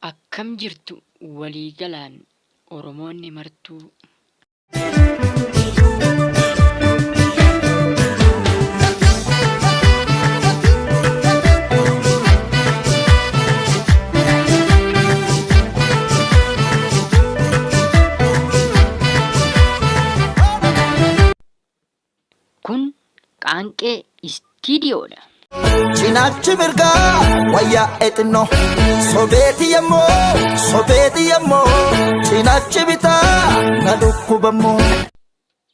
Akkam jirtu walii galaan Oromoonni martuu? Kun Qaanqee Istiidiyoodha. Cinaachi mirgaa wayyaa'ee xinnoo sobeeti yemmoo sobeeti yemmoo cinaachi bitaa na dhukkubammoo.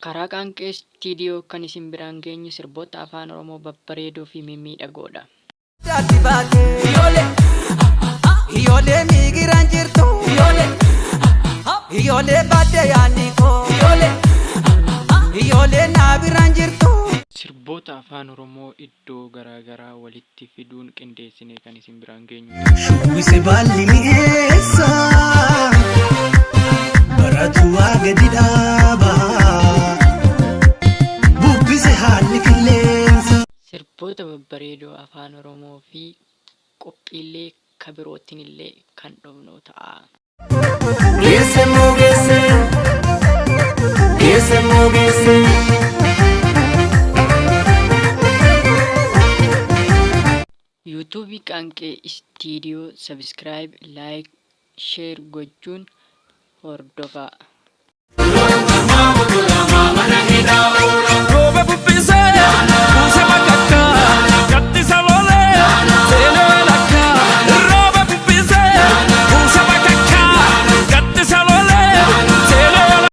Karaa Qaanqee Istiidiyoo kan isin biraan geenyu sirboota Afaan Oromoo babbareedoo fi mimmiidhagoodha. Daatti baate. Iyyoolee. Iyyoolee miigiraan jirtu. Iyyoolee. Iyyoolee baadde yaadni koo. Iyyoolee. Iyyoolee naabiraan jirtu. Sirboota Afaan Oromoo iddoo garaa garaa walitti fiduun qindeessinee kan isin biraan geenyu ta'a. Shubbise baalli mi'eessa baratu waa gadi dhaaba bubbise haalli qilleensa. Sirboota babbareedoo Afaan Oromoo fi qophiilee ka birootinillee kan dhufnu ta'a. Geesse moo geesse geesse moo geesse. Youtube Qaanqee Studio Subscribe, Like, Share gochuun hordofaa.